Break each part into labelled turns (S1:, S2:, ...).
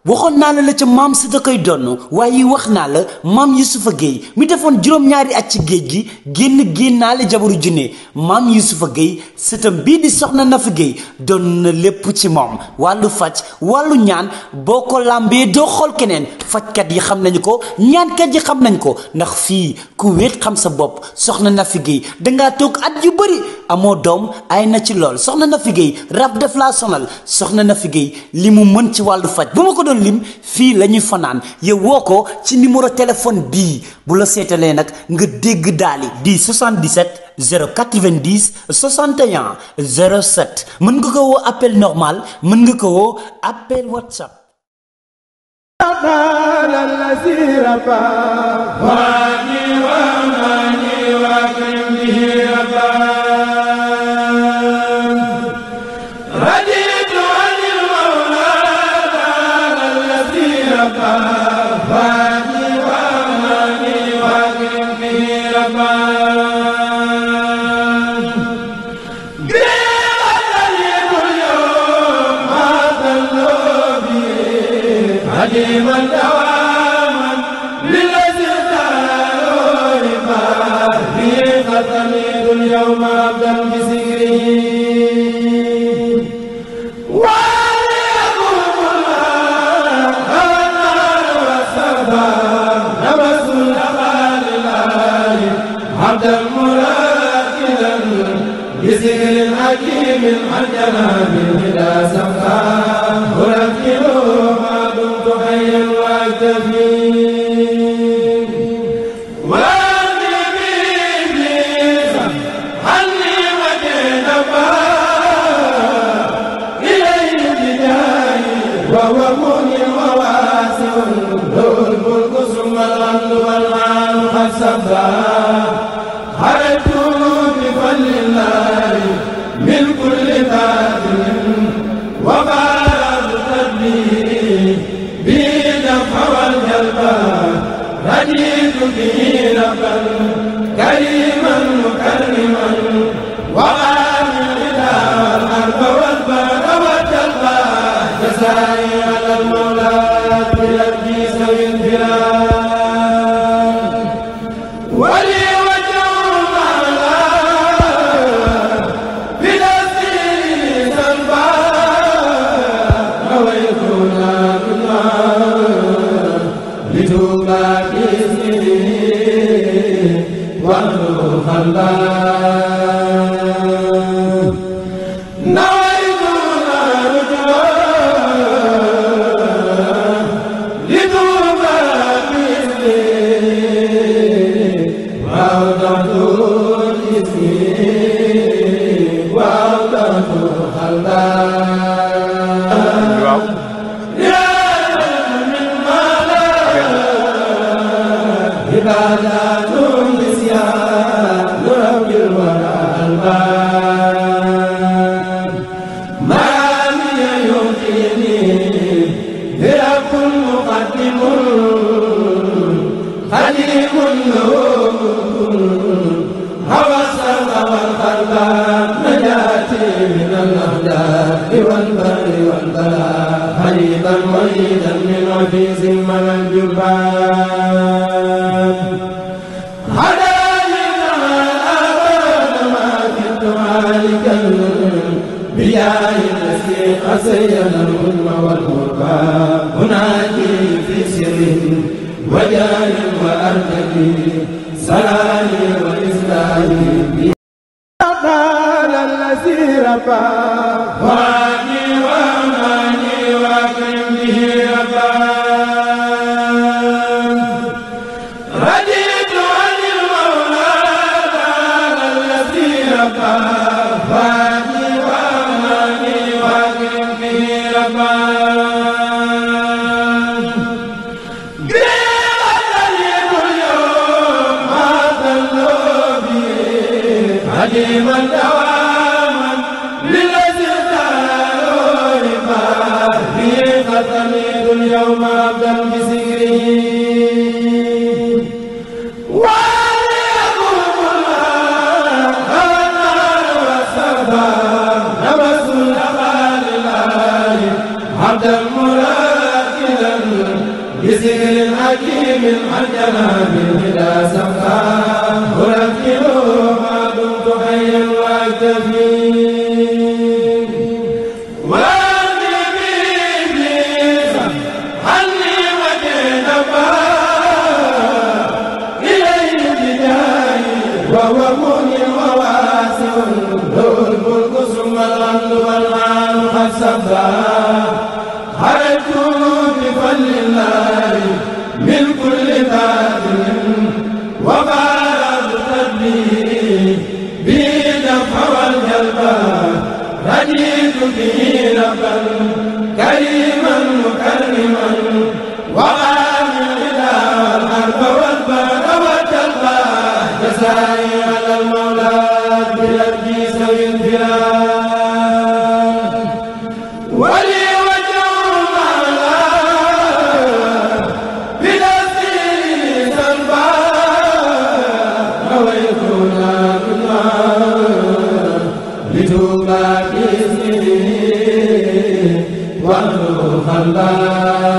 S1: waxoon naa la ca maam si da koy donn waaye wax naa la maam Yusufa Gueye mi defoon juróom-ñaari at ci géej gi génnaale jabaru junne maam Yusufa Gueye sëtam bii di soxna Nafi Gueye doon na lépp ci moom wàllu faj wàllu ñaan boo ko làmbee doo xool keneen fajkat yi xam nañu ko ñaankat yi xam nañ ko ndax fii ku wéet xam sa bopp soxna Nafi Gueye dangaa toog at yu bëri amoo doom ay na ci lool soxna Nafi Gueye rab def laa sonal soxna Nafi Gueye li mu mën ci wàllu faj bu ma ko doon lim fii la ñuy fanaan yow woo ko ci numéro téléphone bii bu la seetalee nag nga dégg daali di 77 090 61 07 mën nga ko woo appel normal mën nga ko woo appel WhatsApp.
S2: من دواما للذي تعالوا في قتلت اليوم عبدا بسكره وليكم الله النار والسفا نمس الأقال الله عبدا مراكدا بسكر حكيم عن جناب الهدى سفا وركبوا حيا واكتفي واني بإبليس عني وجنبا إليه التجاهي وهو مؤمن وواسع له الملك ثم الأمن والمال قد سفا خرجت بفضل الله من كل باطل وبعد تدبيري رجيت به ربا كريما مكرما وآمن الإله والأرض والبر والجلبى جزائي على المولى بلبي سوي الفرار ولي وجه المولى بنفسي سلبى رويتنا بالله لتوبى والروح الله نويتنا رجوع لتوبى بإذنه وأوضعت اسمي وأوضعت الله عبادات النسيان رب الورى الباب مرامي يعطيني هرب مقدم خليم له هوى السر والقلب نجاتي من الأهداف والبر والبلاء حليبا مريدا من عفيز من الجبال بياء الذي أسين الظلم والغربى هناجي في سر وجاه وأرتقي سلامي وإسلامي قال الذي ربى واني وأماني وأكرم به ربا رجيت عن المولى قال الذي ربى بذكر حكيم عن جناب الهدى سمحا أرتل ما دمت حيا وأكتفي وهو مؤمن وواسع له الملك ثم الأمن والمال قد سبا خرجت بفضل الله من كل باطل وبارد تدبيري به الدفع والجلبا رجيت به ربا كريما مكرما وآمن إلى الحرب والبر والجلبا جزائي على المولى بلبي سوي الفرار ولي وجه المولى بنفسي سلبا رويتنا بالله لتوبى بإذنه وأنه خلاه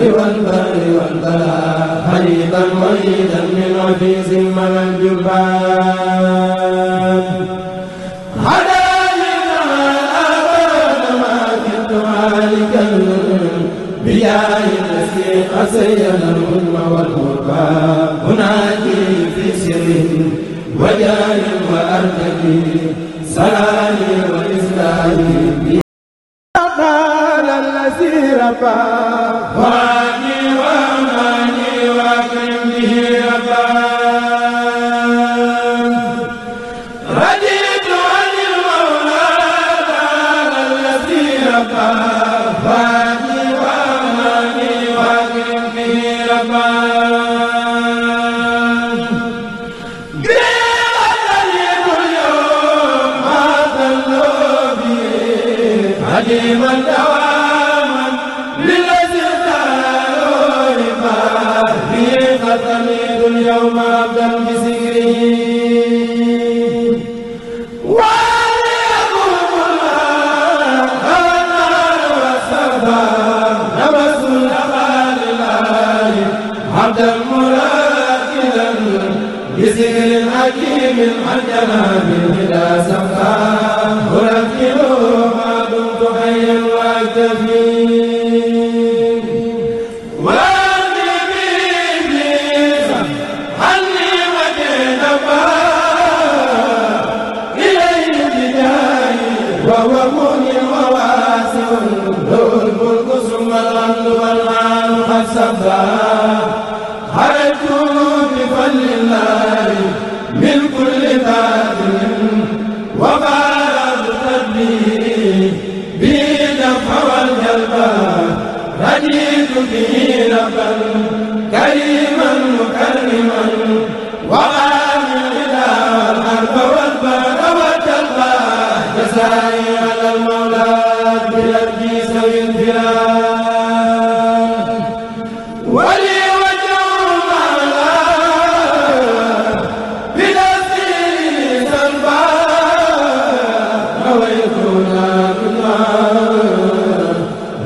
S2: والبر والبلاء حليبا مريدا من عفيز من الجبان هداني أبدا ما كنت مالكا بياه الذي أسين الظلم والغربى أنادي في سر وجاه وأرتقي سلامي وإسلامي الذي ربى واني واماني واكرم به ربا رضيت عن المولى الذي ربى واني واماني واكرم به ربا قديما دواما للذي اختاروا لما به قد أميت اليوم عبدا بذكره وليقوم الله والنار والسبا نبس الأمان لله عبدا مراكدا بذكر حكيم عن جناب الهدى سمحا أرتل ما دمت حيا وأكتفي وأني بإبليس عني وجنبا إليه التجاهي وهو مؤمن وواسع له الملك ثم الأمن والمال قد سبا خرجت بفضل الله من كل باطل وبارد تدبيري به الدفع والجلبا رجيت به ربا كريما مكرما وآمن إلى الحرب والبر والجلبا جزائي على المولى بلبي سوي الفرار ولي وجه المولى بنفسي سلبا رويتنا بالله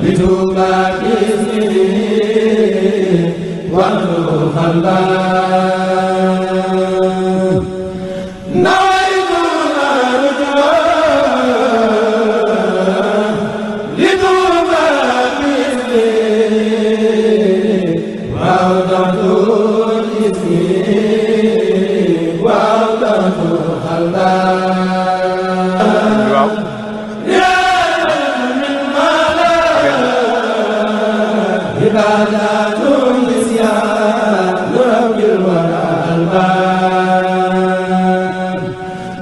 S2: لتوبى بإذنه وأنه خلاه نويتنا رجوع صلاة نسيان رب الورى الباب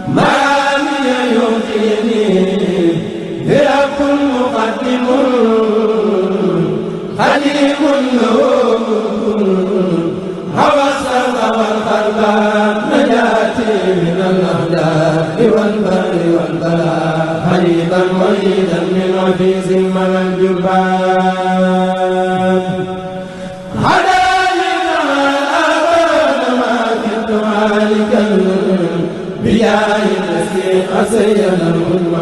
S2: مرامي يمكنني برب مقدم خليم له هوى السرق والقلب نجاتي من الأهداف والبر والبلاء حليبا وليدا من عفيز من الجبال هداني أبدا ما كنت هالكا بياه الذي أسين الظلم